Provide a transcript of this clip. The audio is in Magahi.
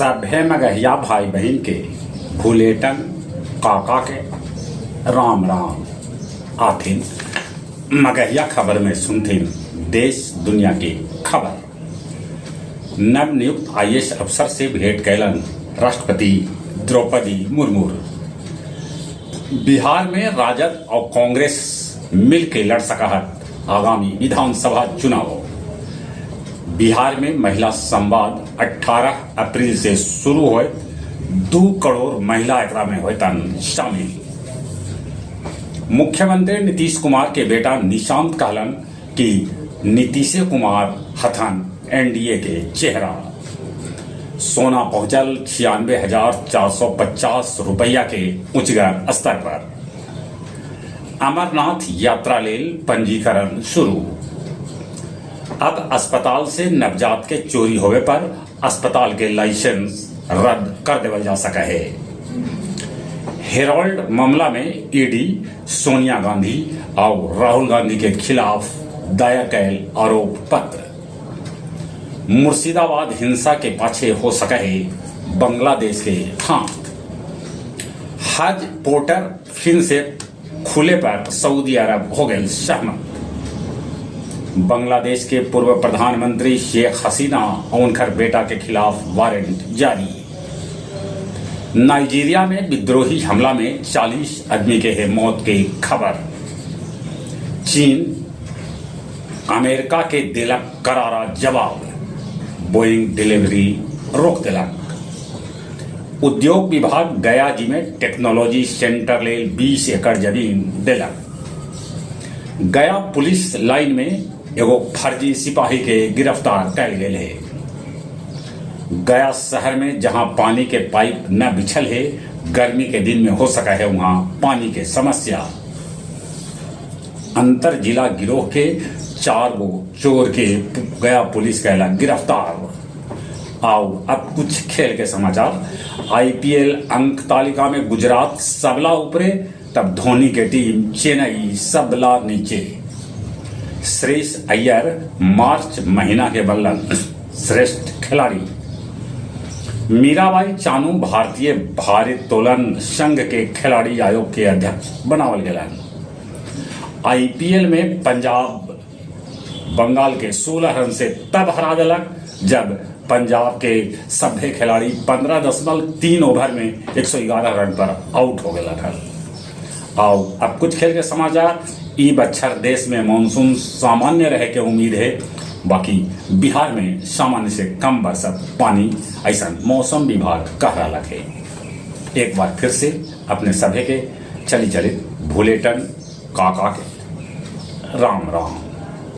सभे मगहिया भाई बहिन के भुलेटन काका के राम राम। आथिन मगहिया खबर में सुनथिन देश दुनिया के खबर। नवनियुक्त आईएएस अफसर से भेंट कैलन राष्ट्रपति द्रौपदी मुर्मू। बिहार में राजद और कांग्रेस मिलके लड़ सकहत आगामी विधानसभा चुनाव। बिहार में महिला संवाद 18 अप्रैल से शुरू होए, 2 करोड़ महिला एकरा में होतन शामिल। मुख्यमंत्री नीतीश कुमार के बेटा निशांत कहलन कि नीतीश कुमार हथन एनडीए के चेहरा। सोना पहुंचल 96,450 रुपया के ऊंचगर स्तर पर। अमरनाथ यात्रा लेल पंजीकरण शुरू। अब अस्पताल से नवजात के चोरी होवे पर अस्पताल के लाइसेंस रद्द कर देवल जा सका है। हेराल्ड मामला में ईडी सोनिया गांधी और राहुल गांधी के खिलाफ दायर कैल आरोप पत्र। मुर्शिदाबाद हिंसा के पाछे हो सके है बांग्लादेश के हाथ। हज पोर्टल फिर से खुले पर सऊदी अरब हो गए सहमत। बांग्लादेश के पूर्व प्रधानमंत्री शेख हसीना और उनकर बेटा के खिलाफ वारंट जारी। नाइजीरिया में विद्रोही हमला में 40 आदमी के है मौत की खबर। चीन अमेरिका के दिलक करारा जवाब, बोइंग डिलीवरी रोक दिलक। उद्योग विभाग गया जी में टेक्नोलॉजी सेंटर ले 20 एकड़ जमीन दिलक। गया पुलिस लाइन में एगो फर्जी सिपाही के गिरफ्तार कैल गेल है। गया शहर में जहां पानी के पाइप न बिछल है, गर्मी के दिन में हो सका है वहां पानी के समस्या। अंतर जिला गिरोह के चार गो चोर के गया पुलिस कैला गिरफ्तार। आओ अब कुछ खेल के समाचार। आईपीएल अंक तालिका में गुजरात सबला ऊपरे, तब धोनी के टीम चेन्नई सबला नीचे। श्रेयस अय्यर मार्च महीना के बनलन श्रेष्ठ खिलाड़ी। मीराबाई चानू भारतीय भारोत्तोलन संघ के खिलाड़ी आयोग के अध्यक्ष बनावल गेलन। आईपीएल में पंजाब बंगाल के 16 रन से तब हरा दिलक जब पंजाब के सभ्य खिलाड़ी 15.3 ओवर में 111 रन पर आउट हो गए हल। आओ अब कुछ खेल के समाचार। ई बच्छर देश में मानसून सामान्य रहे के उम्मीद है, बाकी बिहार में सामान्य से कम बरसत पानी, ऐसा मौसम विभाग कह रहा है। एक बार फिर से अपने सभे के चली चलित भूलेटन काका के राम राम।